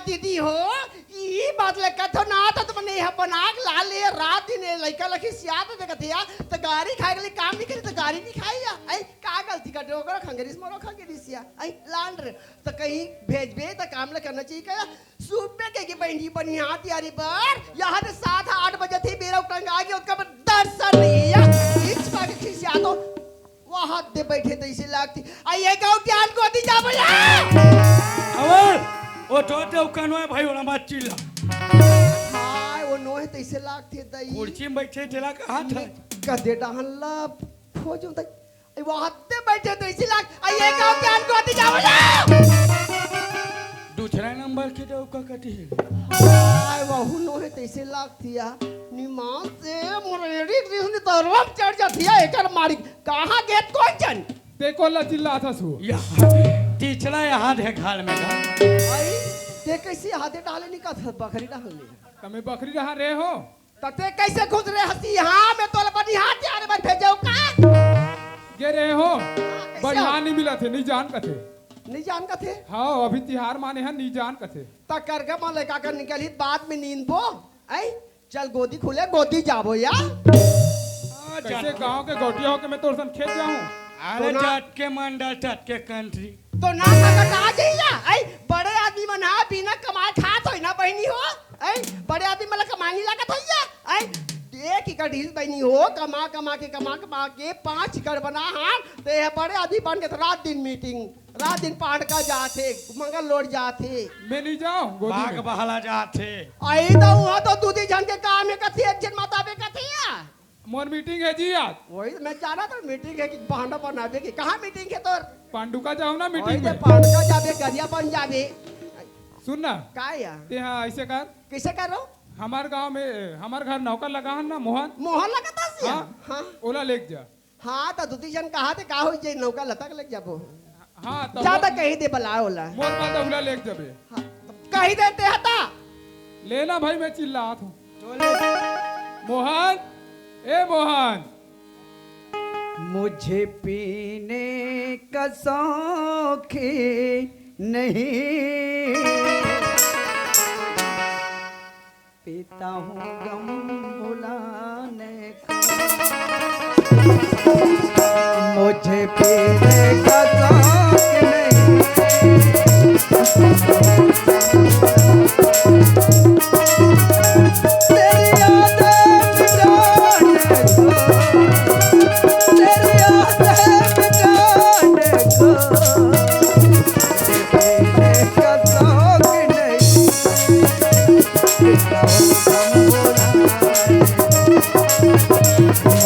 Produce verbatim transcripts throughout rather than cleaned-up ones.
दीदी हो, ई बात ले कथो ना, त तुमने ह बनाक ला ले, रात दिन ए लइका ल खिसियात देखत हिया, त गारी खाए के लिए काम नहीं करी, त गारी नहीं खाई या। आई, का गलती कर दे, ओकरो खंगरीस, मोरो खंगरीस या। आई, लान रे, त कहीं भेजबे, त काम ल करना चाहिए का? सुबह के, के बहनी बनिया तैयारी पर, यहाँ से सात आठ बजे थे, बेरा टंगा के, ओकर दर्शन नहीं है या। इच पाके खिसिया तो वहां दे बैठे तइसे लागथे। आ ये गांव के आन गोदी जा भैया। अबे, ओ तो देव कनो है भाई, ओला मत चिल्ला। हाय, वो नोहे तइसे लागथे दई। कुर्सी में बैठे तेला कहा था? कदे डहन ला खोजो दई। ए, वहां दे बैठे तइसे लाग। आ ये गांव के आन गोदी जा भैया। दूसरा नंबर के देव का कटी है। हाय, वहू नोहे तइसे लागथे या। निमान से मोर एड़ी कृष्ण तरवा चढ़ जाथे या, एकर मारी कहाँ गेत कोन जन? ते कोन ला चिल्लाथस हो? या, टीचरा यहाँ दे घाल में का। आई, ते कैसे हाथे डाले नहीं का था, बखरी डाल ले। तमे बखरी रहा रे हो? त ते कैसे खुश रे हसी? हाँ, मैं तोला बनिहार तैयार बर भेजेव का? गे रे हो? हाँ, कैसे बनिहार हो? नहीं मिला थे, नहीं जान कथे। नहीं जान कथे? हाँ, अभी तिहार माने है, नहीं जान कथे। त करके मन लइका कर निकली, बाद में नींद बो। आई, चल गोदी खुले, गोदी जाबो या। हाँ, कैसे जाट के। गांव के गोटिया होके मैं तोर सन खेत जाऊं? अरे तो ना। जाट के मंडल, जाट के कंट्री। तो ना मगत आ जाइया। आई, बड़े आदमी मन हा बिना कमाए खात होई ना बहिनी हो। आई, बड़े आदमी मन ला कमानी लागत होइया। आई, एक एकड़ ढील बहिनी हो, कमा कमा के, कमा कमा के पाँच एकड़ बना हान, ते बड़े आदमी बन के रात दिन मीटिंग। रात दिन पांडका जाथे, मंगल लोट जाथे। मैं नहीं जाऊं गोदी बाघ में। बहला जाथे। आई तो वहाँ तो दू दी झन के काम है कथे, एक झन माता बे कथे या। मोर मीटिंग है जी आज। वही तो मैं जाना था मीटिंग है कि बहाना बनाबे कि कहाँ मीटिंग है तोर? पांडुका जाऊं ना वही मीटिंग तो में। पांडका जाबे, गरिया बन जाबे। सुन ना। का या? ते हाँ ऐसे कर। कैसे करो? हमार गांव में, हमार घर नौकर लगा है ना मोहन। मोहन लगा था सिया? हाँ। हाँ। ओला लेके जा। हाँ, त दू तीन झन कहा थे, का होई जे नौका लतक लग जाबो। हाँ, त ज्यादा वो कही दे बला ओला। मोर बात उला लेके जाबे। हाँ, कही देते हता। लेना भाई, मैं चिल्लात हूँ। मोहन, ए मोहन। मुझे पीने का शौक नहीं। पीता हूँ गम भुलाने को। मुझे पीने का शौक नहीं। तेरी यादें मिटाने को, तेरी यादें मिटाने को। पीने का शौक नहीं।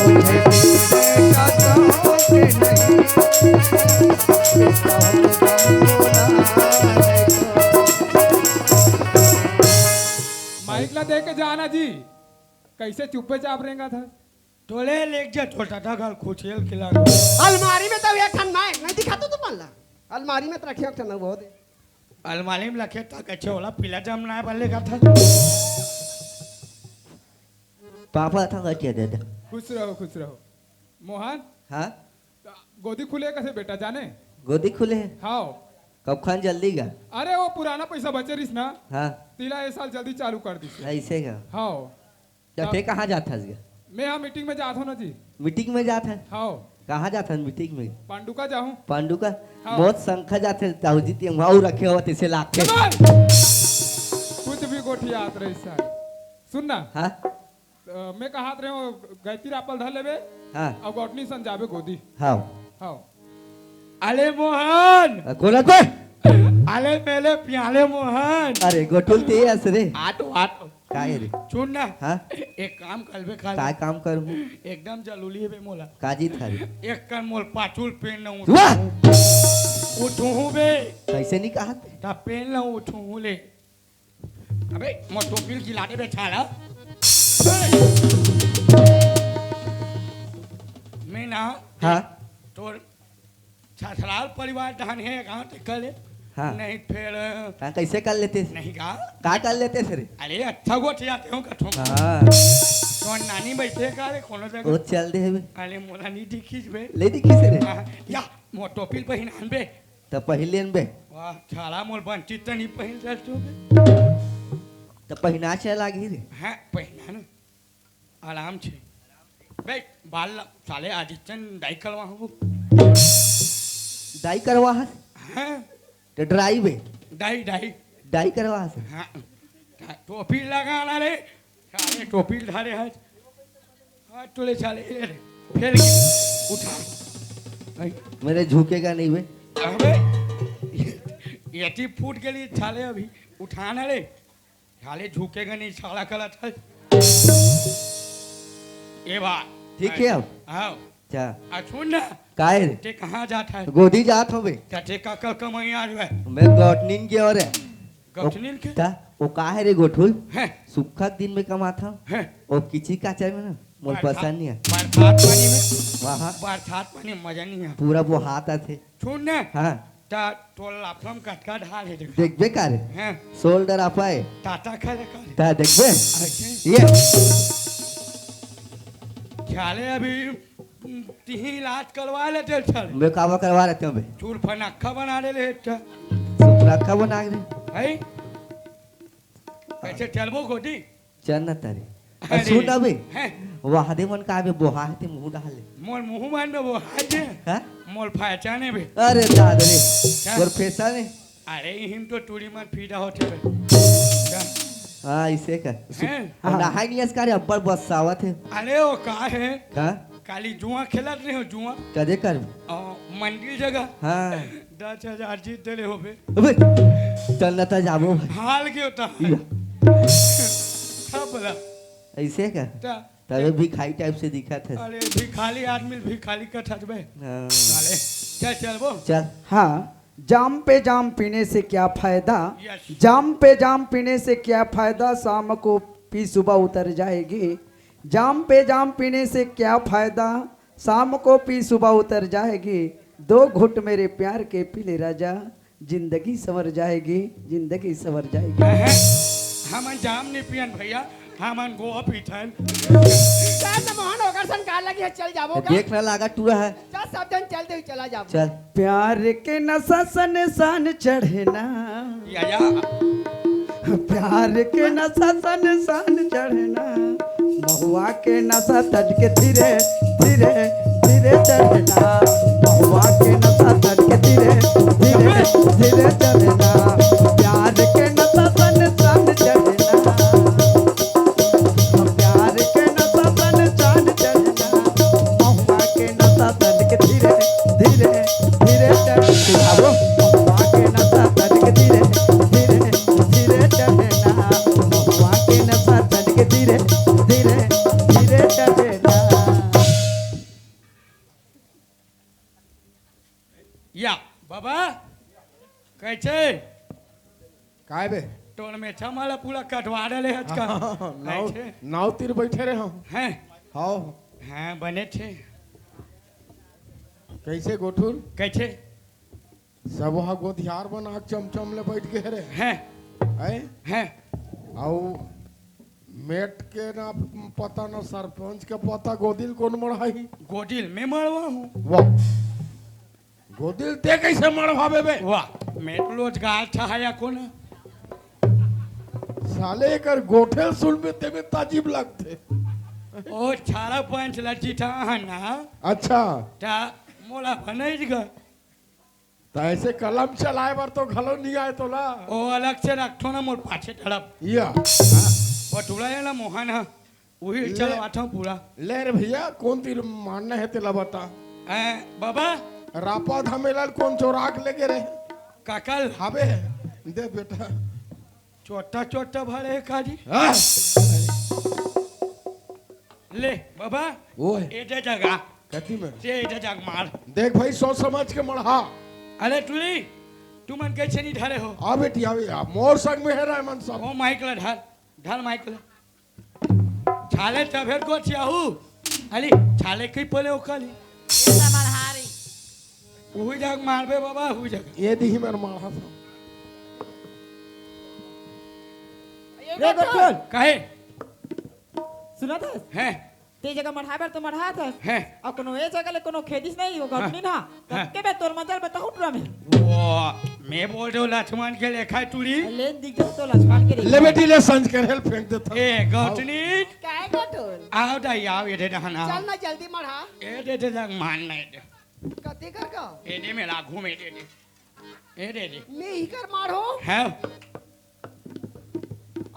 मुझे पीने का शौक नहीं। माइक ला दे के जाना जी, कैसे चुप्पे चाप रेंगा था। तोले लेके जा, छोटा ढगल खुचेल खिला। अलमारी में तो एक ठन मैं नहीं दिखा तो तुमन ला। अलमारी में तो रखे एक ठन वो दे। अलमारी में रखे त कच्चे वाला पीला जमना है बल्ले का था। पापा था कच्चे दे दे। खुश रहो, खुश रहो। मोहन, हाँ? गोदी खुले कैसे बेटा जाने? गोदी खुले है? हाँ। कब खान जल्दी गा? अरे वो पुराना पैसा बचे रिस ना। हाँ। तिला ये साल जल्दी चालू कर दी। ऐसे का? हाँ। त ते कहाँ जात हस गे? मैं यहाँ मीटिंग में जात हूँ ना जी। मीटिंग में जात हस? हाँ। कहाँ जात हस मीटिंग में? पांडुका जाहूँ। पांडुका? हाँ। बहुत संखा जात है, ताऊ जी, ते वहाँ रखे हो, तैसे लाखे। चल! कुछ भी गोठियात रही सर। सुन ना। हाँ? अ, मैं कहात रहे हूँ, गैती रापल धर लेबे। हाँ। और गौटनी सन जाबे गोदी। हाँ। हाँ। अले मोहन! अ, कोला कोई? अले मेले प्याले मोहन! अरे, गोटुल ते हस रे। Auto, auto. काय रे? सुन ना। हाँ? एक काम करबे खा। काय काम करबू? एकदम जरूरी है बे मोला। काजी था रे? एक कर मोल पाचुल पेन न उठू। वाह! उठू बे। कैसे नहीं कहा थे? ता पेन न उठू ले। अबे, मोर टोपी ल गिला दे बे, छाला। मैं ना, हाँ। तोर ससुराल परिवार धान है, गाँव ते कर ले। हाँ। नहीं, फिर हाँ, कैसे कर लेते? नहीं का? का कर लेते सर? अरे, अच्छा गोठियाते हो कथों। हाँ। तोर नानी बैठे का रे, कोनो जगह? वो चल दे बे। अरे, मोला नहीं दिखिस बे। ले दिखिस रे? हाँ, या, मोर टोपी ल पहिनान बे। त त पहिर लेन बे। वाह, छाला मोर बंचित त नहीं पहिर जात तू बे। त पहिना छे लागी रे। हाँ, पहिना ना। आराम छे। बे, बाल ला-, साले आदित्यन डाई करवा हो। डाई करवा हस? हाँ। त ड्राई बे। Die, die. डाई करवा हस? हाँ। टोपी लगा ना रे। साले टोपी धारे है। हाँ, तोले साले, ये रे। फेर उठा। नहीं। मेरे झुकेगा नहीं बे। अबे, ये टी फूट के लिए साले अभी उठाना रे। साले झुकेगा नहीं, साला गलत है। ये बात। ठीक है अब। हाँ। अच्छा। आ, सुन ना। काहे रे? ते कहाँ जात है? गोदी जात हो बे। त ते का कल कमाई आज बे? मैं गौटनीन के और है। गौटनीन के? ता, वो का है रे गोठुल? हैं। सुक्खा के दिन में कमात हूँ। हैं। वो किची काचा में ना, मोर बरसात, पसंद नहीं है। बरसात पानी में। वाह। बरसात पानी में मजा नहीं है। पूरा वो हाथ आथे। सुन ना। हाँ। ता तोर लाफड़ा में कतका ढाल है, देखा। देखबे का रे? हैं। शोल्डर आप आए। ताता खा ले का रे? ता देखबे? अच्छा। ये। ख्याले अभी, उम, तिही इलाज करवा लेते छल। मैं कावा करवा लेते हूँ बे। चूर फनक्खा बना ले ले एकटा। फनक्खा बना ले। है? कैसे चलबो गोदी? चल ना तारे। अरे, सुन ना बे। हैं? वहादे मन का बे बोहा है ते मुंह डाल ले। मोर मुंह मान बे बोहा जे। हाँ? मोर फायचा ने बे। अरे दाद रे। क्या? मोर फेसा ने। अरे, हिम तो टूरी मन फीदा होथे बे। क्या? हाँ, इसे का। हैं? और नहाई नहीं है इसका रे, अब्बड़ बस्सावत है। अरे, वो का है? हाँ? काली जुआ खेलत नहीं हो, जुआ? कदे कर? अ, मंडी जगह। हाँ। दस हजार जीत देले हो बे। अबे, चल ना ता जाबो भाई। हाल के होता है। या। सब बोला। ऐसे का? ता तबे भिखारी टाइप से दिखत है। अरे, भिखारी आदमी, भिखारी का ठटबे। हाँ। साले, चल, चल वो। चल। हाँ, जाम पे जाम पीने से क्या फायदा? Yes। जाम पे जाम पीने से क्या फायदा? शाम को पी सुबह उतर जाएगी। जाम पे जाम पीने से क्या फायदा? शाम को पी सुबह उतर जाएगी। दो घुट मेरे प्यार के पी ले राजा, जिंदगी संवर जाएगी, जिंदगी संवर जाएगी। अहं, हमन जाम नहीं पियन भैया, हमन गोवा पीथन। चल न मोहन, ओकर सन का लगी है, चल जाबो का? देख ना लागा टूरा है। चल सब जन चल दे, चला जाबो। चल। प्यार के नशा सन सन चढ़ना। या, या। प्यार के नशा सन सन चढ़ना। महुआ के नशा तन के धीरे, धीरे, धीरे चढ़ना। महुआ के नशा तन के धीरे, धीरे, धीरे चढ़ना। प्यार के नशा सन सन चढ़ना। प्यार के नशा सन सन चढ़ना। महुआ के नशा तन के धीरे, धीरे, धीरे चढ़ना। महुआ के नशा तन के धीरे, धीरे, धीरे चढ़ना। महुआ के नशा तन के धीरे, धीरे, धीरे चढ़ना। या, बाबा, कैसे? काय बे? तोर मेछा माला पूरा कटवा डाले आज का। नाव, ऐसे? नाव तीर बैठे रहे हम। हैं? हाँ। हाँ, बने थे। कैसे गोठुल? कैसे? सब वहाँ गोधियार बना के चमचम ले बैठ गए रे। हैं? हैं? हैं? आउ मेट के ना पता ना सरपंच के पता, गोदिल कौन मढ़ाही? गोदिल मैं मढ़वा हूँ। वाह। गोदिल ते कैसे मढ़वाबे बे? वाह, मैं तो रोजगार चाहया को ना। साले एकर गोठे सुन में ते में ताजिब लगथे। ओ छाड़ा पंच लज्जी था ना। अच्छा। ता मोला बनई गा। त ऐसे कलम चलाए बर तो घलो नहीं आए तोला। ओ अलग से रखथो ना मोर पाछे तरफ। या। हाँ, पटुरा है ना मोहन हा। उही ले, चलवाथंव पूरा। ले रे भैया, कौन तीर मारना है तेला बता। ए, बाबा। रापा धमेला ल कौन चोरा के लेगे रे? काकल। हाबे, दे बेटा। चोट्टा चोट्टा भरे हे काजी। हाँ? ले, बाबा। ओए। ए दे जगह। कथी में? ते ए दे जग मार। देख भाई, सोच समझ के मढ़ा। अरे टुली, तुमन कैसे नहीं धरे हो? आ बेटी, आ बेटी, आ मोर संग में है राय मन सब। ओ माइक ला धर, धर माइक ला। छाले तभे गोठियाहू। अली, छाले कई पले ओकाली। ये सब मढ़ारी। उही जग मारबे बाबा, उही जग। ये दिही मेर मारहा सब। ये गोठुल। काहे? सुना था? हैं? ते जगह मढ़ाए बर तो मढ़ात हस। हैं। अउ कोनो ए जगह ले कोनो खेदिस नहीं, वो हाँ। गौटनी ना। हाँ। तब के बे तोर मजा ल बताहूं टूरा में। वो, मैं बोल रहे हो लक्ष्मण के लेखा टूरी। लेन दिख जाए तो लक्ष्मण के ले लेखा। बेटी ले संज के हेल फेंक देता। ए, गौटनी। काय गौटुल? आओ दाई, आओ, ये दे दहना। चल ना जल्दी मढ़ा। ए दे दे लग मान नहीं दे। कति कर का? ए दे मेला घूमे दे दे। ए दे दे। मैं ही कर मारो। है।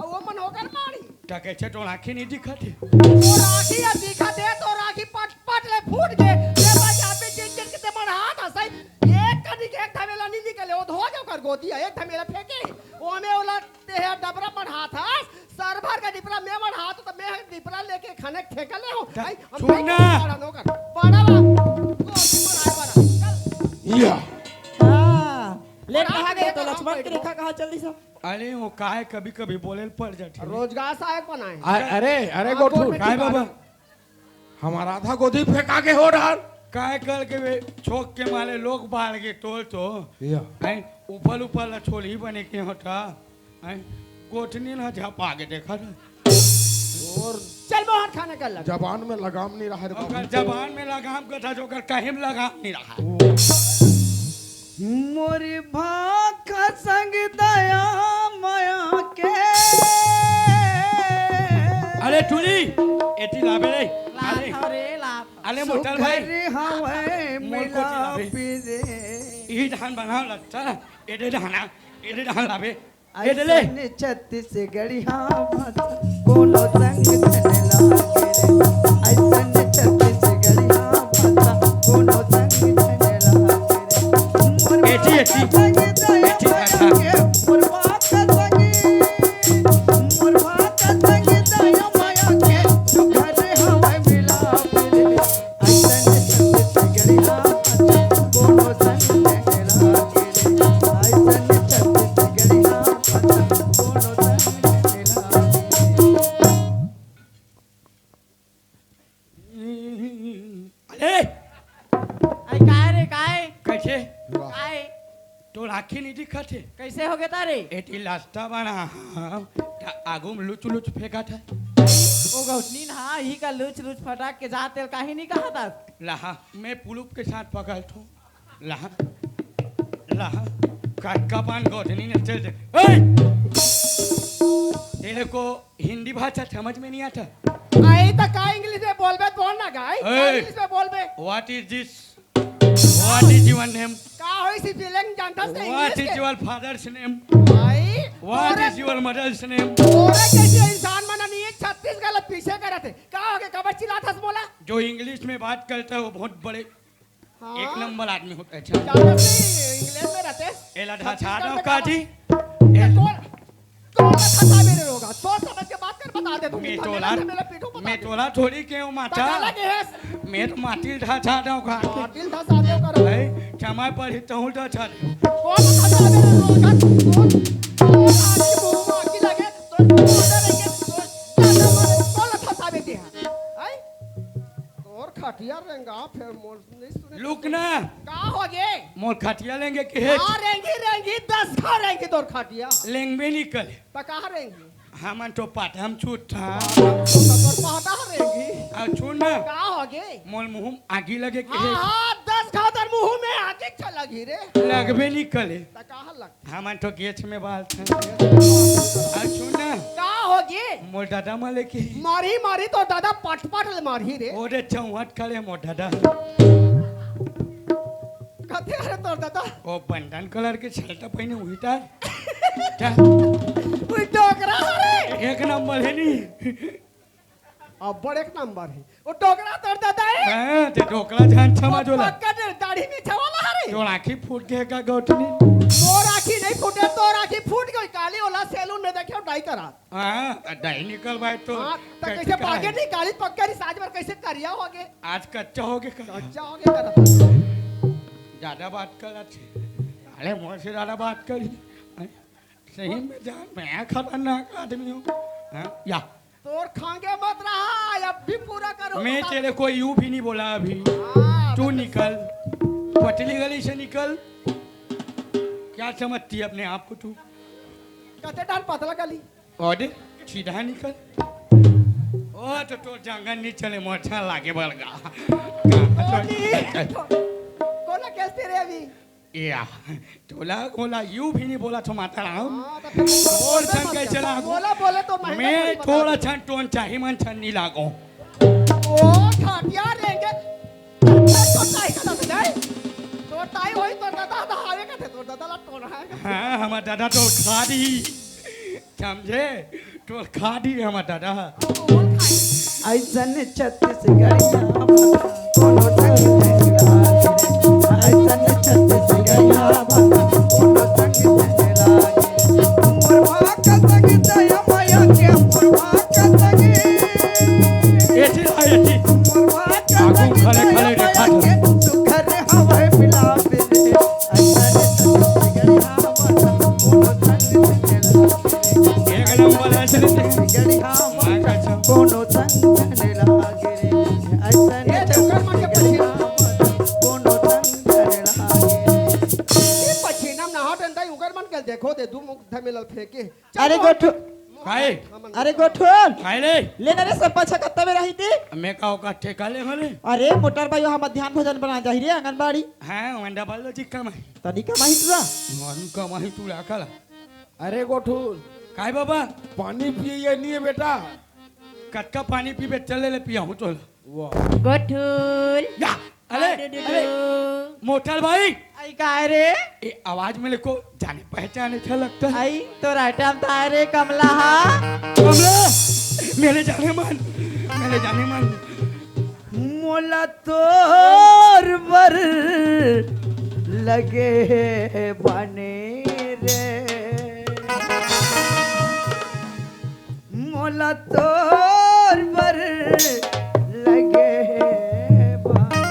अउ वो मन होकर मारी। त कइसे तोर आँखी नहीं दिखत हे? तोर आँखी या दिखत हे, तोर आँखी पट पट ले फूट गे। ये बस यहाँ पे चिन चिन के ते मन हाथ हंसाई। एक कनी के एक धमेला नहीं निकले, वो धो जाओ कर गोदी है, एक धमेला फेंके। वो में ओला ते है डबरा मन हाथ हंस, सर भर का डिपरा में मन हाथ तो मैं डिपरा लेके खाने ठेका ले हूँ। ता भाई, हम सुन नहीं ना। पड़ा नौकर। पड़ा बा। वो मन हाथ पड़ा। चल। या। हाँ। लेट कहाँ गए तो लक्ष्मण के रेखा कहाँ चल दी सब? अरे वो काय कभी कभी बोले ल पड़ जाथे। रोजगार सहायक बनाए। अ-, अरे, अरे हाँ, गोठू। बोल बे। काय बाबा? हमार आधा गोदी फेंका के हो डाल। काय कर के बे, छोक के मारे लोग बाढ़ के तोल तो। या। हैं, ऊपर ऊपर ला छोली बने के होता। हैं, गोठनी ना झपा के देखा था। और चल मोहन खाने कर लग। जबान में लगाम नहीं रहा रे ओकर बाबू। जबान में लगाम कथा जो ओकर कहीं में लगाम नहीं रहा। मोरी भाखा संग दया माया के। अरे टूरी, एती लाबे रे। लात अरे, हव रे, लात हव। अरे मोटल भाई। सुघर हवय मोर कोती लाबे। मिलापी रे। ई धान बनाव लगता, एदे धाना, एदे धान लाबे। एदे ले। अइसन छत्तीसगढ़िया भाषा कोनो संग झन लागे रे। अइसन छत्तीसगढ़िया भाषा कोनो संग झन लागे रे। मोर एती, एती। भाषा संग दया एती माया भाषा। के, मोर भाषा संग, मोर भाषा संग दया माया के, सुघर हवय मिलाप रे। अइसन छत्तीसगढ़िया भाषा कोनो संग झन लागे रे। अइसन छत्तीसगढ़िया भाषा कोनो संग झन लागे रे। अरे! अरे काय रे, काय? कैसे? वाह। काय? तोर आँखी नहीं दिखत हे। कैसे हो गया तारे? एती रास्ता बना, हाँ, त आगू में लुच लुच फेंकत हे। ओ गौटनी ना, ही का लुच लुच फटाक के जा तेल काहे नहीं कहा था? लाहा, मैं पुलुप के साथ पकड़ थू। लाहा, लाहा, कटका पान गौटनी ने चल दे। ए! तेरे को हिंदी भाषा समझ में नहीं आता? आई त का इंग्लिश में बोलबे, बोल ना गाय, ए! इंग्लिश में बोलबे। What is this? What is your name? का होई सी फीलिंग जानता से What इंग्लिश is के? Your father's name? भाई, What तोरे, is your mother's name? तोरे जैसे इंसान मन नहीं है, छत्तीसगढ़ ला पीछे करत हे। का हो गए, कबर चिल्लात हस मोला? जो इंग्लिश में बात करता है वो बहुत बड़े हाँ। एक नंबर आदमी होता है। अच्छा। जानता से इंग्लैंड में रहते हैं। एला ढाचा छत्तीसगढ़ दो में का काम जी? ये एल- कौन? तोला धसा मेरे रोगा, सोच समझ के बात कर, बता दे तू। मैं कितना तोला, मेरा, मेरा पीठू बता मैं दे। तोला थोड़ी के हूँ माता। तकाला के है? मैं तो माटिल धसा दो का। माटिल धसा दो कर। भाई, क्षमा पर ही तहूँ धसा दे। कौन धसा मेरे रोगा? कौन? कौन आदमी मुंह में आगी लगे? तो कौन रहेंगे? तो ज्यादा मारे, कौन धसा बेटे हैं? हैं? तोर खटिया रेंगा, फिर मोर नहीं सुने। लुक ना। का हो गे? मोर खटिया लेंगे के हे? हाँ, रेंगी, रेंगी, दस घा रेंगी तोर खटिया। लेंगबे नहीं करे। त कहाँ रेंगी? हमन तो पाटम छूट था। पाटम छूट था, तोर पाटा रेंगी। आ, सुन ना। का हो गे? मोर मुंह में आगी लगे के हाँ, हे? हाँ, दस घा तोर मुंह में आगी चला गी रे। लगबे नहीं करे। त कहाँ लग हमन तो गेच में बाल था। आ सुन ना। का हो गे? मोर दादा मले की। मारी, मारी, तोर दादा पट पट ले मारही रे। ओ रे चौहट करे मोर दादा। कते हरे तोर दादा? ओ बंडन कलर के शर्ट पहिने हुई तार। क्या? वो डोकरा हरे। एक नंबर है नी। अब्बड़ एक नंबर हे। वो डोकरा तोर दादा हे? हाँ, ते डोकरा जान छमा जोला। पक्का ने दाढ़ी में छवाला हरे। तोर आँखी फूट गे का गौटनी? मोर आँखी नहीं फूटे, तोर आँखी फूट गई। काली ओला सैलून में देखे डाई करा। हाँ, डाई निकल भाई तो। हाँ, त कैसे भागे नहीं काली पक्का री साज भर कैसे करिया हो गे? आज कच्चा हो गे का? कच्चा हो गे का? ज्यादा बात कर अच्छे। अरे मोर से ज्यादा बात करी। सही में जान मैं खतरनाक आदमी हूँ। हाँ, या। तोर खांगे मत रहा, अब भी पूरा करो। मैं तेरे को यू भी नहीं बोला अभी। हाँ, तू निकल, पतली गली से निकल। क्या समझती है अपने आप को तू? कते डाल पतला गली। और सीधा निकल। ओ तो तोर जांगर नी चले, मोर छन लागे बलगा। ओ जी, तो, कोला कैसे रे अभी? या, तोला, कोला यू भी नहीं बोला तो माता राम। हाँ, तो फिर और बोला छन मत कैसे कर। लागो? बोला, बोले तो महंगा मैं थोड़ी बता थोड़ा दे। छन टोन चाही, मन छन नहीं लागो। ओ, घाटिया रेंगे। तो ताई का दस नहीं? तो ताई वही तो दादा, दादा आवे का थे, तो दादा ला टोन है। हाँ, हमार दादा तो खा दी। समझे? तो खा दी हमार दादा। अइसन छत्तीसगढ़िया कोनो संग नहीं लागे। अइसन छत्तीसगढ़िया कोनो संग नहीं लागे। मोर भाग का संग दया माया के, मोर भाग का संग। एथी ला, एथी। मोर भाग का आगू संग खड़े, दया खड़े माया देखा के, सुघर हवय मिलाप रे। अइसन छत्तीसगढ़िया कोनो संग नहीं लागे। एक नंबर है, चलिए। कोनो संग न लागे रे, अइसन ए, तो ओकर मन के पसीना। कोनो संग न लागे। ए, पसीना में नहा डंडा, ओकर मन के देखो दे, दू मुख धमेलल फेंके। चल, अरे मोहन। गोठू। काहे? अरे गोठू। काहे रे? ले ना रे, सब पाछा कत्ता में रही थी। मैं का ओकर ठेका ले हले? अरे मोटर भाई, हम मध्यान्ह भोजन बना जाही रे, आंगनबाड़ी। हाँ, वंडा बाल लो चिक्का में। तनी कमाही तू रा। मन कमाही तू राखल। अरे गोठुल। काय बाबा? पानी पिए ये नहीं है बेटा। कतका पानी पीबे, चल ले, ले पियाहूं तोला। वाह। गोठुल। या, अरे, आ, डुडुडु। अरे, मोटल भाई। आई काय रे? ए, आवाज में लेको जाने पहचाने था लगता है। आई, तोर आइटम था रे कमला हा। कमला, मेरे जाने मन, मेरे जाने मन। मोला तोर बर लगे हे बानी रे, मोला तोर बर लगे हे बानी।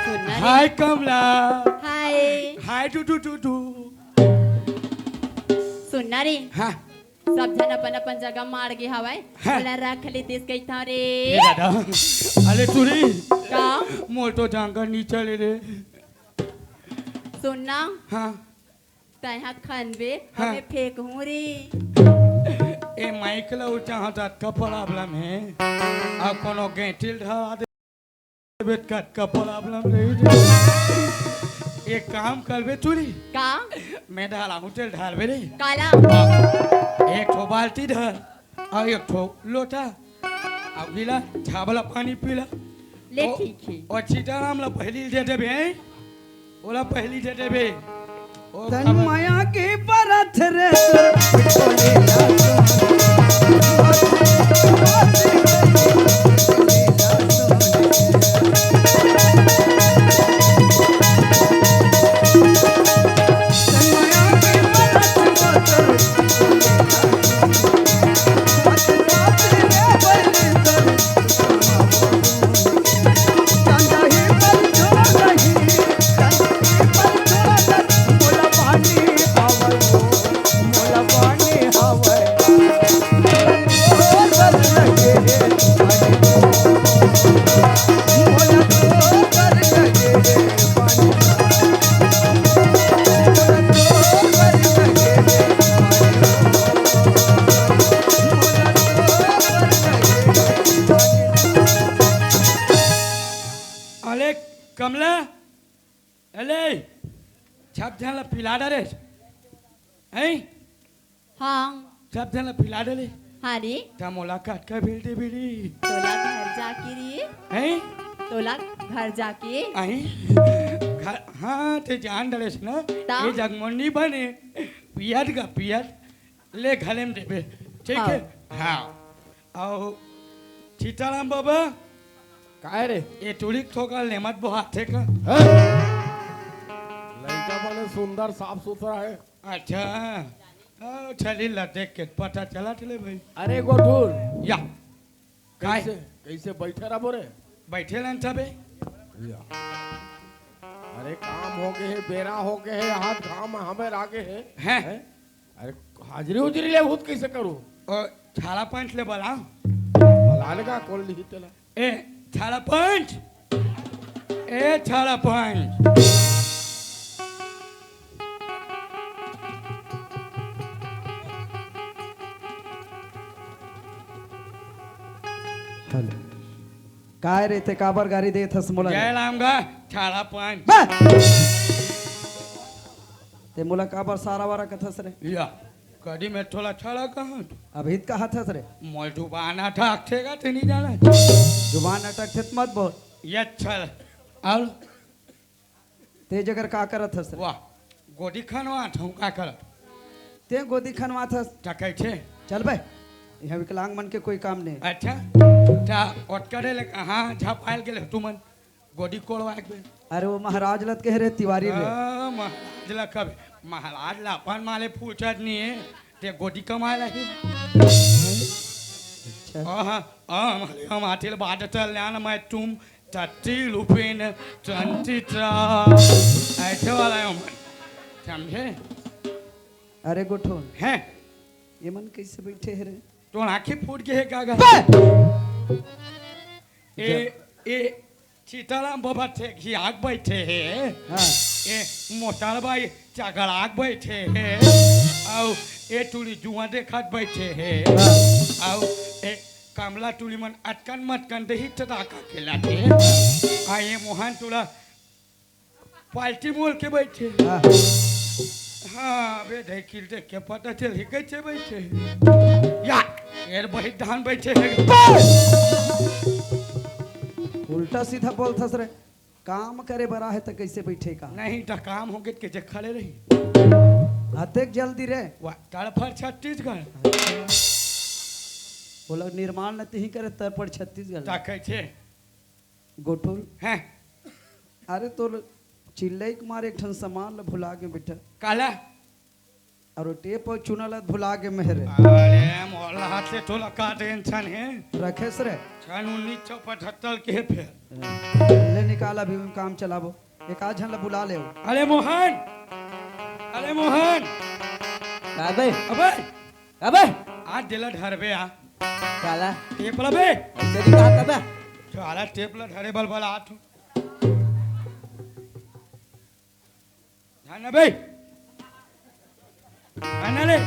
सुनना रे। हाय कमला। हाय। हाय टू टू टू टू। सुनना रे। हाँ। सब झन अपन अपन जगह माड़ गे हवय। हाँ। ओला रख लेतेस कहिथंव रे। ए दादा, अरे टूरी। का? मोर तो जांगर नी चले रे। सुनना। हाँ। तैं हा खनबे, हाँ। हमें फेंकहूँ रे। ए माइक ला ऊंचा हाँ, तो अतका problem हे। अउ कोनो गेंटिल ढा दे। बेट कतका problem रही रे। एक काम करबे टूरी। का? मैं डाला हूँ तेल ढालबे रे। काला? एक ठो बाल्टी धर, अउ एक ठो लोटा, अउ गिला, झाबला पानी पीला। ले ओ, ठीक हे। अउ सीताराम ला पहिली दे देबे, हैं? ओला पहिली दे देबे। ओ तन खबर। माया के परत रे तोर बिटोले ला तोर। कमला, अले, छप झन ला पिला डारे। हैं? हाँ। छप झन ला पिला डारे। हाँ रे। त मोला कतका बिल दे बिली? तोला घर जाके रे। हैं? तोला घर जाके। हैं? घर, हाँ, ते जान डारेस ना। ता? ये जगमोनी बने। पियत गा, पियत। ले घले में देबे। ठीक हाँ। है? हाँ। अउ सीताराम बाबा, काय रे? ए टुरी के थोका लेमत बोहाथे का? हैं? लइका बने सुंदर, साफ सुथरा है। अच्छा, हाँ, छली ला देख के पता चला चले भाई। अरे गोठुल, या। काय? कैसे, कैसे बैठे रहो रे? बैठे रहन तबे। या। अरे काम हो गए है, बेरा हो गए है, हाथ घाम हमें आगे है। हैं? हैं? अरे हाजिरी उजरी ले भूत कैसे करूँ? ओ, छाला पंच ले बला। बला लेगा, कौन लिही तेला? ए, छाला पंच। ए, छाला पंच। हेलो। काय रे, ते काबर गारी देत हस मोला रे? जय राम गा, छाला पंच। बे! ते मोला काबर सारा वारा कथस रे? या, कदी मैं तोला छाला कहत? अभी त कहत हस रे। मोर जुबान अटकथे गा, ते नहीं जाना। जुबान अटकथे त मत बोल। ये छल। और? ते जगर का करत हस रे? वाह, गोदी खनवात हूँ, का करत? ते गोदी खनवात हस? त कैसे? चल बे, यहाँ विकलांग मन के कोई काम नहीं। अच्छा, त ओतका दे ले कहाँ झपायल गेले तुमन? गोदी कोड़वा एक बेर। अरे वो महाराज ला त कहे रे, तिवारी रे। हाँ, महाराज ला कब? महाराज ला अपन माले पूछत नहीं है, ते गोदी कमाए ला ही। अच्छा। हाँ, हाँ, हम, हम आतिल बात चल जान, मैं तुम तत्ती लुपिन, तंती ता। ऐसे वाला है हम। समझे? अरे गोठुन। हैं? ये मन कैसे बैठे है रे? तोर आँखें फूट गए है का गा? बे! ए, ए, सीताराम बाबा ठेकियाक बैठे हे। हाँ। ए मोटार बाई चगड़ाक बैठे हे। अउ ए टुरी जुआ देखत बैठे हे। हाँ। अउ ए कमला टुरी मन अटकन मटकन देही चटाका खेलत हे। आ ए मोहन टुरा पाल्टी मोल के बैठे। हाँ। हाँ, बे ढेकिल देख के पता चल ही कैसे बैठे। या, एर बहित धान बैठे है। उल्टा सीधा बोलथस रे। काम करे बर आहे त कैसे बैठे का? नहीं त काम हो गए के जे खड़े रही। अतेक जल्दी रे। वाह, तड़फड़ छत्तीसगढ़। बोला निर्माण न तिही करे तड़फड़ छत्तीसगढ़। त कैसे? गोठुल। हैं? अरे तोर चिल्लई के मारे एक ठन सामान ल भुला गे बेटा। काला? अउ टेप अउ चुना ल भुला गे मेहरे। अरे मोला हाथ से तोला का टेंशन हे? रखेस रे। सन उन्नीस सौ पचहत्तर के फेर। ले निकाल अभी हम काम चलाबो। एक आध झन ल बुला ले। अरे मोहन, अरे मोहन। का बे? अबे। अबे। आज देला ढरबे आ। काला? टेप ला बे। ऐसे नहीं कहा था बे। साला टेप ला ढरे बल बल आत हो। ध्यान ना बे। ध्यान ना ले।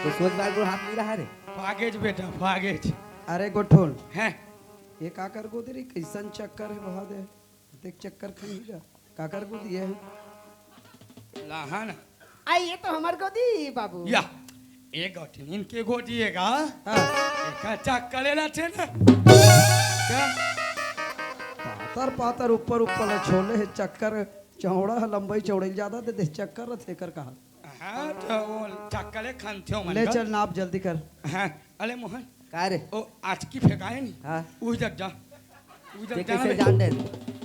तो सोच बार को हाथ नहीं रहा रे। फागेज बेटा, फागेज। अरे गोठुन। हैं? ये काकर गोदी रे, कैसन चक्कर हे बहा दे। देख चक्कर खन ही जा। काकर गोदी हे? लाहन। आ, ये तो हमर गोदी, बाबू। या, ए गोठिन के गोदी हे गा? हाँ। एका चक्कर लेला छे ना। क्या? पातर पातर ऊपर ऊपर ल छोले हे चक्कर, चौड़ा हे, लंबाई चौड़ाई ज्यादा दे दे, चक्कर रथे एकर कहा। हाँ, तो वो चक्कर ले खन थे मन ले का। चल नाप जल्दी कर। हाँ, अरे मोहन। का रे? ओ, आज की फेंकाए नहीं। हाँ। उही जग जा। उही जग ते जा ना कैसे बे। जान दे?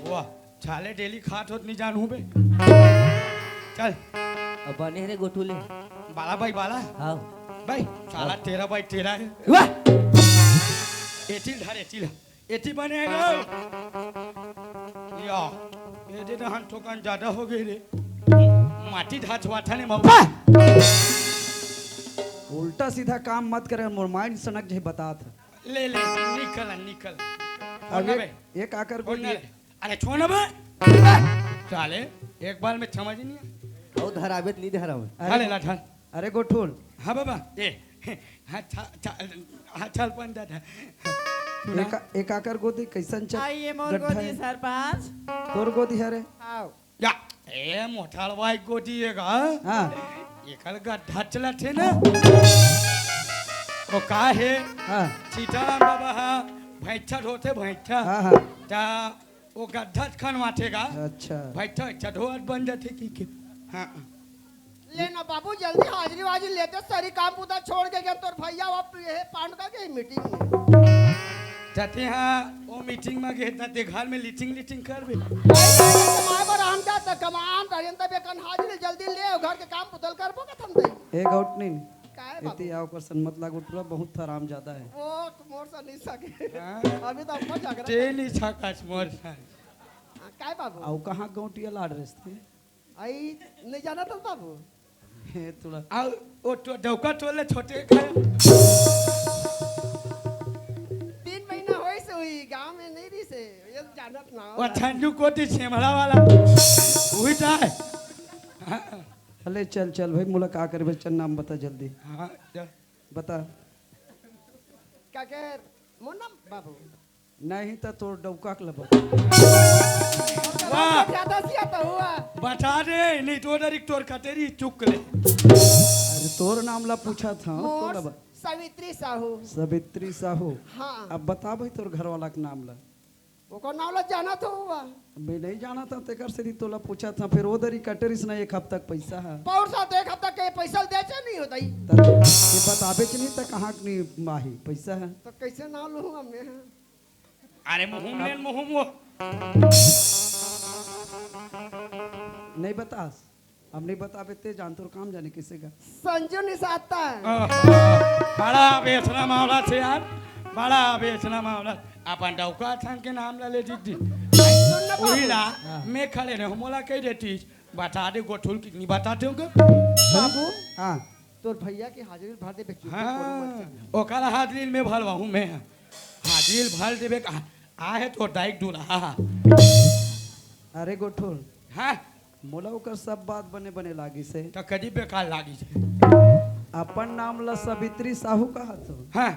वाह, छाले डेली खात होत नहीं जानहूँ बे। चल। अब बने रे गोठू ले। बाला भाई बाला। हाँ। भाई, साला हाँ। तेरा भाई तेरा है। वाह। एचिल धर, एचिल। एची बने रे। या, ये दे दहन ठोकन ज्यादा हो गई रे। माटी धाचवा था ने मऊ। वाह। उल्टा सीधा काम मत करे, मोर माइंड सनक जे बतात है। ले, ले, निकल, निकल। छोड़ ना अरे, बे। ये का कर छोड़ ना गोदी? ले। अरे, छोड़ ना बे। साले, एक बार में समझ ही नहीं है। अउ धरावे त नहीं धरावे। अरे, ढाले ला, ढाल। अरे, गोठुन। हाँ, बाबा। ए, हाँ, छा-, छा-, हाँ, छाल पान दादा। एका-, एकाकर गोदी कइसन चल-, आ, ये मोर गड्ढा गोदी हे? सरपंच। तोर गोदी हरे? हाव। या, ए, मोटरबाइक गोदी हे गा? हाँ। एकर गड्ढा चलत हे ना? ओ का हे? हाँ। सीताराम बाबा हा भैंसा ढोथे भैंसा। हाँ, हाँ। ता ओ गड्ढा खनवाथे गा? अच्छा। भैंसा, अच्छा, ढोवत बन जाथे कि, कि? हाँ। ले ना बाबू, जल्दी हाजिरी वाजिरी लेते, सरी काम बुता छोड़ के गया तोर भैया, अब ये पांडुका के मीटिंग में। जते हाँ, वो मीटिंग में गए, तते घर में लीटिंग लीटिंग करबे। भाई, भाई, कमाए बर हम जात, कमान धरेन, तब एकन हाजिरी जल्दी ले, घर के काम बुतल करबो कथम दई। ए गौटनी, काहे बाबू? एती आओ कर सन मत लागो, टुरा बहुत हराम ज्यादा है। वो मोर सा नहीं सके। हाँ? अभी तो अपना झगड़ा ते कर- नहीं छकास मोर सा। हाँ, काहे बाबू? आओ कहाँ गौटिया लाड रस्ते? आई, नहीं जाना था बाबू। हे, थोड़ा। आ, ओ तो डौका टोले छोटे का। तीन महीना होइस हुई, गांव में नहीं रहिसे, ये जानत ना हो। वो ठंडू कोटी छेमड़ा वाला। वही तो है। अले चल, चल भाई, मोला का करबे, चल नाम बता जल्दी। हाँ, जा। बता। का के, मोर नाम बाबू। नहीं त तोर डौका के लबा। वाह। ज्यादा सिया तो हुआ। बता दे, नहीं तो डरिक तोर कटेरी चुक ले। अरे तोर नाम ला पूछा था, तो मोर लबा। सावित्री साहू। सावित्री साहू। हाँ। अब बता भाई तोर घर वाला के नाम ला। ओकर नाम ला जाना तो हुआ। मैं नहीं जाना था, तेकर से तोला पूछा था, फिर वो दरी कटेरिस ना एक हफ्ता के पैसा है। पौर सा तो एक हफ्ता के पैसा दे चे नहीं होता ही। त ये बताबे च नहीं त कहाँ के नहीं माही पैसा है। तो कैसे नाम लूँ मैं? अरे मुहुम लेन मुहुम वो। नहीं बतास, हम नहीं बताबे ते जान तोर काम जाने किसे का। संजू निसाता है। ओहो, बड़ा बेचना मामला छे यार, बड़ा बेचना मामला। अपन डौका थान के नाम ला ले दीदी। सुन ना वही बाबू। ला, हाँ। मैं खड़े ने मोला कह देती, बता दे गोठुल कितनी बता दोगे? बाबू, हाँ। तोर भैया के हाजिरी भर दे बेटी, हाँ, कोनो मत से। ओकर हाजिरी में भरवाहूँ मैं। हाजिरी भर देबे का, आहे तोर दाई दूल्हा। अरे गोठुल। हाँ। मोला ओकर सब बात बने बने लागिस हे। त कदी बेकार लागिस हे। अपन नाम ला सावित्री साहू कहत हो। हाँ।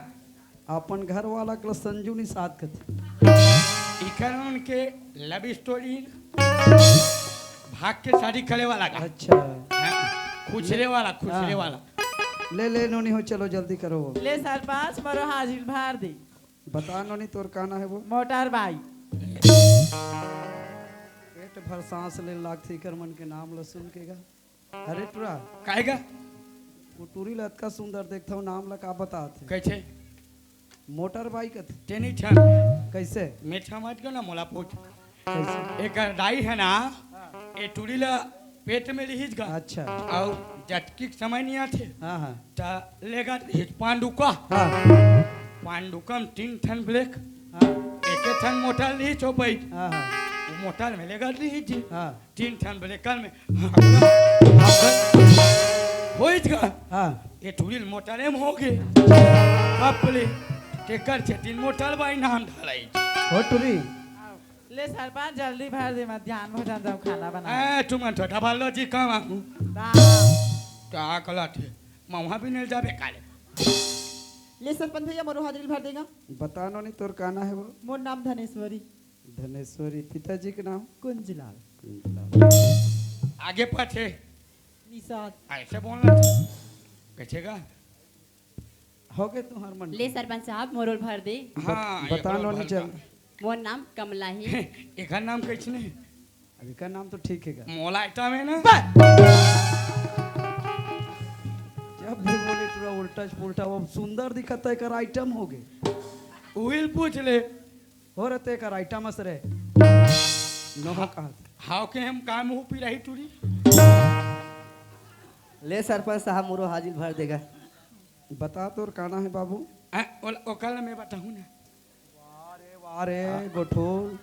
अपन घर वाला के संजू निषाद कथे। इकर मन के love story भाग के शादी करे वाला का। अच्छा। हाँ, खुसरे वाला, खुसरे हाँ। वाला। ले, ले, नोनी हो, चलो जल्दी करो वो। ले सरपंच, मोरो हाजिरी भर दे। बता नोनी, तोर का ना है वो? मोटर बाई। पेट भर सांस ले लागथे इकर मन के नाम ल सुन के गा। अरे टुरा। काहे गा? वो टुरी ल अतका सुंदर देखथव, नाम ल का बतात हे? कैसे? मोटर बाई कथे। तेनी ठन। कैसे? मैं ठमत गो ना मोला पूछ। कैसे? एकर दाई है ना, ए टुरी ल पेट में लिहिस गा। अच्छा। अउ जतकी समय नहीं आथे। हाँ, हाँ। त लेगत लिहिस पांडुका। हाँ। पांडुका में तीन ठन ब्रेक। हाँ। एके ठन मोटर लिहिस ओ बैठ। हाँ, हाँ। वो मोटर में लेगत लिहिस जी। हाँ। तीन ठन ब्रेकर में होइस गा। हाँ। ये टुरी ल मोटरे में होगे। बाप रे, तेकर से तीन मोटर बाई नाम धराई। हो टुरी। ले सरपंच, जल्दी भर दे, मध्यान्ह भोजन जाऊँ खाना बना। ए, तुमन तो डबल लो जी, काम आगू। बा। का कलत हे? महुआ भी नहीं जाबे काले। ले सरपंच भैया, मोरो हाजिरी भर देगा। बता नोनी, तोर का ना है वो? मोर नाम धनेश्वरी। धनेश्वरी, पिताजी के नाम? कुंजलाल। कुंजलाल। आगे पाछे। निषाद। ऐसे बोलना था। कैसे का? हो गए तुम्हार मन ले के? सरपंच साहब, मोरो ल भर दे। हाँ, बता एकरो नोनी भर चल। का। मोर नाम कमला हे। एकर नाम कैसने हे? अब एकर नाम तो ठीक हे गा। मोला आइटम हे ना? जब भी बोले टुरा उल्टा पुल्टा, वो सुंदर दिखत हे, एकर आइटम हो गए। उहिल पूछ ले। हो रे, ते एकर आइटम अस रे। नोहा कहा। हाव के हम का मुंह पिराही टुरी? ले सरपंच साहब, मोरो हाजिरी भर देगा। बता तोर का ना हे बाबू? आ, ओल-, ओकर मैं बताहूँ ना। वाह रे, वाह रे, गोठुल।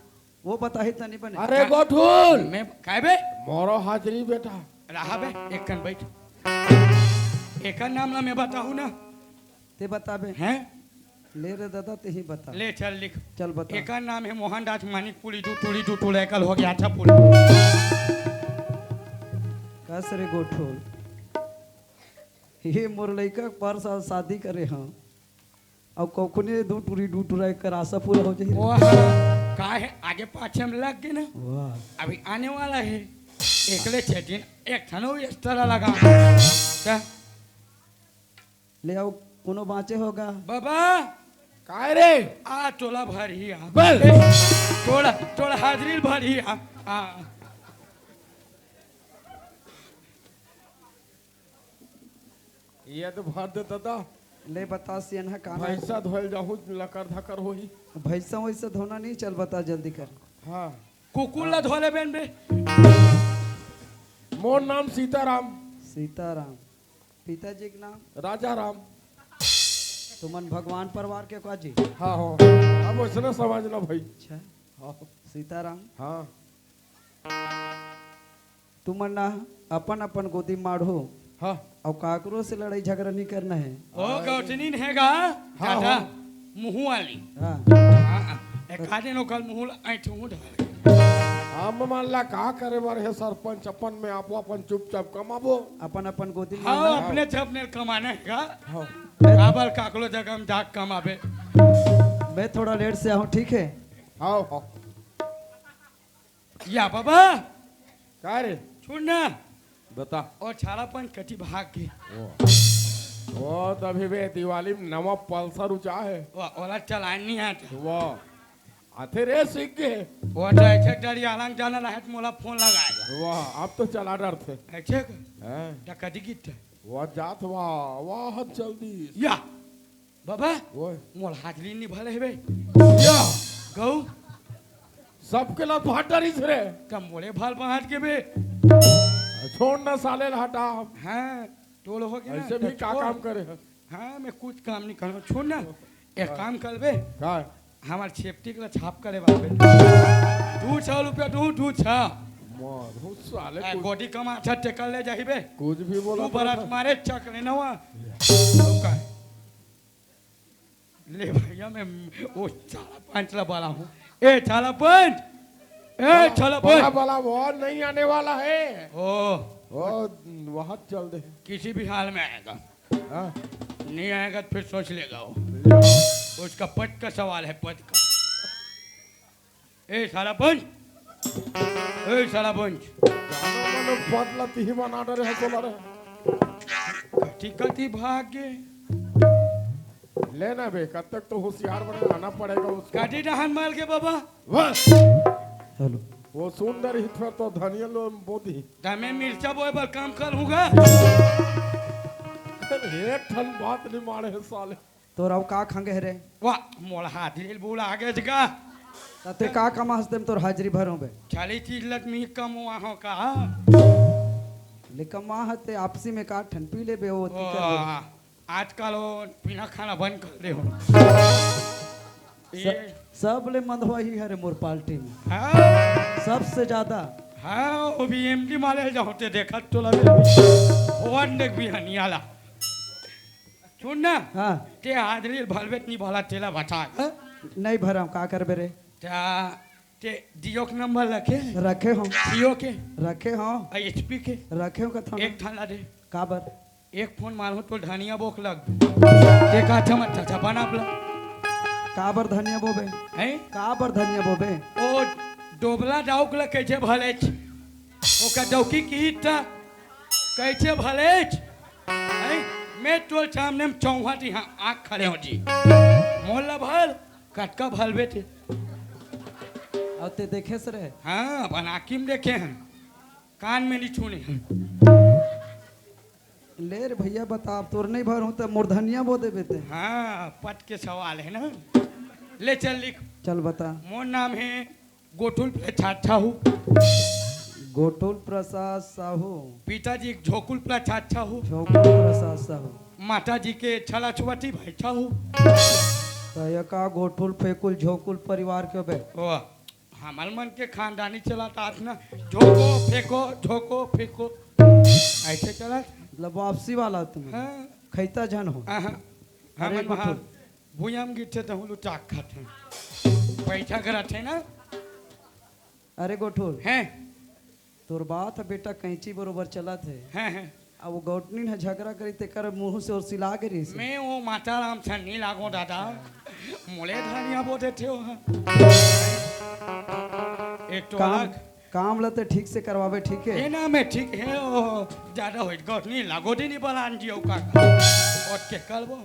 वो बताही तनी बने। अरे का-, गोठुल! मैं, काय बे? मोरो हाजिरी बेटा। रहा बे, एक कन बैठ। एकर नाम ला मैं बताहूँ ना। ते बताबे। हैं? ले रे दादा, ते ही बता। ले चल लिख। चल बता। एकर नाम हे मोहनदास मानिक पुरी दू टुरी दू टुरा एकल हो गया, अच्छा पुरी। कस रे गोठुल। ये मोर लइका के पर साल शादी करे हंव। अउ कखुने दू टुरी, दू टुरा एकर आशा पूरा हो जाही। वाह, का हे, आगे पाछे में लग गे ना। वाह। अभी आने वाला हे, एकले छेटिन एक ठन अउ extra लगा। का? ले आओ, कोनो बाँचे होगा? बाबा। काय रे? आ, टोला भर ही आ। बोल। ए, टोला, टोला हाजिरी भर ही आ। आ। ये तो भर दे दादा। ले बता सियन ह का नाम? भैंसा धोयल जाहूँ, लकर धकर होही। भैंसा वैसा धोना नहीं, चल बता जल्दी कर। हाँ। कुकुर ला धो ले बेन बे। मोर नाम सीताराम। सीताराम। पिताजी के नाम? राजा राम। तुमन भगवान परिवार के का जी? हाँ, हाँ। अब वैसने समझ ला भाई। अच्छा। हाँ। सीताराम। हाँ। तुमन ना अपन अपन गोदी माढ़ो। हाँ। अउ काकरो से लड़ाई झगड़ा नहीं करना हे। ओ, गौटनी ने हे गा? हाँ, दादा, हाँ। मुँह वाली। हाँ। हाँ, एक आधे नो कल मुँह ला, ऐंठ मुँह ढाल। हम मन ला का करे बर हे सरपंच, अपन में आपो अपन चुपचाप कमाबो। अपन अपन गोदी हाँ, माढ़ना। अपने झपने कमाना हे गा? हाँ। काबर काकरो जगह में जाके कमाबे। मैं थोड़ा लेट से आहूँ, ठीक हे? हाँ, हाँ। या बाबा। का रे? छोड़ ना। बता। ओ छाला पंच कति भाग गे। ओ। ओ, तभी बे दिवाली में नवा पल्सर उचा हे। वाह, ओला चलाए नहीं आत। वाह। आथे रे सीख गे। ओ तो ऐसे डरियाला जाना रहे त मोला फोन लगाए। वाह, अब तो चला डरथे। ऐसे? हाँ। त कति गिट्ठ? वाह, जात वाह, वाह, हद जल्दी। या। बाबा, ओए। मोर हाजरी नहीं भले हे बे। या। गऊ। सबके ला भाट डरिस रे। कम मोरे भाल बाँट के बे। छोड़ ना साले ला हटा। हाँ, टोल हो गया ना, ऐसे भी तो का छोड़। काम करे हे? हाँ, मैं कुछ काम नहीं करूँ, छोड़ ना। एक काम कर बे। का? हमार छेपटी के ला छाप करे बाबे। दू सौ रुपया दू, दू सौ। मार, हो साले ए, कुछ गोदी कमा अच्छा टेकल ले जाही बे। कुछ भी बोला तू बरात था। मारे चक ले नवा। या। तो का? ले भैया, मैं वो चाला पंच ला बुलाहूँ। ए, चाला पंच! ए, बड़ा, चाला बड़ा, पंच! बड़ा, वो नहीं आने वाला है। ओ। वो वहाँ चल दे। किसी भी हाल में आएगा। हाँ। नहीं आएगा तो फिर सोच लेगा वो। ले। उसका पद का सवाल है, पद का। ए, साला पंच। ए, साला पंच। जानो मनो पद ला तिही बना डरे है तोला रे। कति कति भाग गे। ले ना बे, कब तक तो होशियार बने रहना पड़ेगा उसको। कति डहन माल के बाबा। बस। हेलो। वो सुंदर ही फिर तो धनिया लो बोदी। तमे मिर्चा बोए बर काम कर हूँगा। एक ठन बात नहीं मारे है साले। तोर अउ का खंगे हे रे? वाह, मोला हाजिरी बोला आगे जगा। त ते का कमा हस तेम तोर हाजिरी भरों बे? चली चीज लत मी कमवा हो का? ले कमा हते आपसी में का ठन पी लेबे ओ ती कर लेबे। वाह, आजकल वो पीना खाना बंद कर दे हो। स-, ये सब ले मंदवा ही हरे मोर पार्टी में। हाँ। सबसे ज्यादा। हाँ, वो भी एमडी माले जाओ ते देखा तो लगे। वो अंडे भी हनियाला। सुन ना। हाँ। ते हाजरी भलबे त नहीं भला तेला बता। हाँ? नहीं भरम, का करबे रे? ता ते जियो के नंबर रखे? रखे हो। जियो के? रखे हो। आ एचपी के? रखे हो कथन। एक ठन ला दे। काबर? एक फोन मारहूँ तो धनिया बोक लग। ते का चमच चाचा बना अपला। काबर धनिया बोबे? हैं? काबर धनिया बोबे? ओ डोबला डाउक ला कैसे भलेच? ओका डौकी की त कैसे भलेच? हैं? मैं तोर सामने में चौहा जी हाँ आँख खड़े हो जी। मोला भल, कटका भल बेटे। अउ ते देखे से रहे? हाँ, अपन आँखी में देखे हैं, कान में नहीं सुने हैं। ले रे भैया बता, अब तोर नहीं भर हूँ त मोर धनिया बो देबे ते। हाँ, पट के सवाल है ना। ले चल लिख। चल बता। मोर नाम है गोठुल प्रसाद साहू। गोठुल प्रसाद साहू। पिताजी झोकुल प्रसाद साहू। झोकुल प्रसाद साहू। माता जी के छला छुआती भाई साहू। त ये का गोठुल फेकुल झोकुल परिवार के बे? वाह, हमर मन के खानदानी चलत आत ना, झोको फेंको, झोको फेंको, ऐसे चलत। मतलब वापसी वाला तुम। हाँ। खैता झन हो। हाँ, हाँ। अरे हमन वहाँ गोठुल। भुइयां म गिरथे तहूँ लुटाक खाथे। पैसा करत हे ना। अरे गोठुल। हैं? तोर बात ह बेटा कैंची बरोबर चलत हे। हैं, हैं। अब वो गौटनी ह झगरा करी, तेकर मुंह से ओर सिला गे रहिस। मैं वो माता राम से नहीं लागो दादा, मोले धनिया बो देथे हो। एक तो काम, अलग काम ल ते ठीक से करवाबे, ठीक है? ये ना मैं ठीक है, वो ज्यादा होई, गौटनी लागो दी नहीं बलान जी, का और के करबो,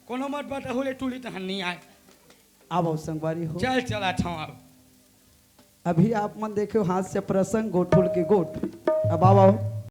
कोनो मत बता होले टूली तहन नहीं आए। अब आओ संगवारी हो। चल चला था अब। अभी आप मन देखे हो हास्य प्रसंग गोठुल के गोठ। अब आओ, आओ।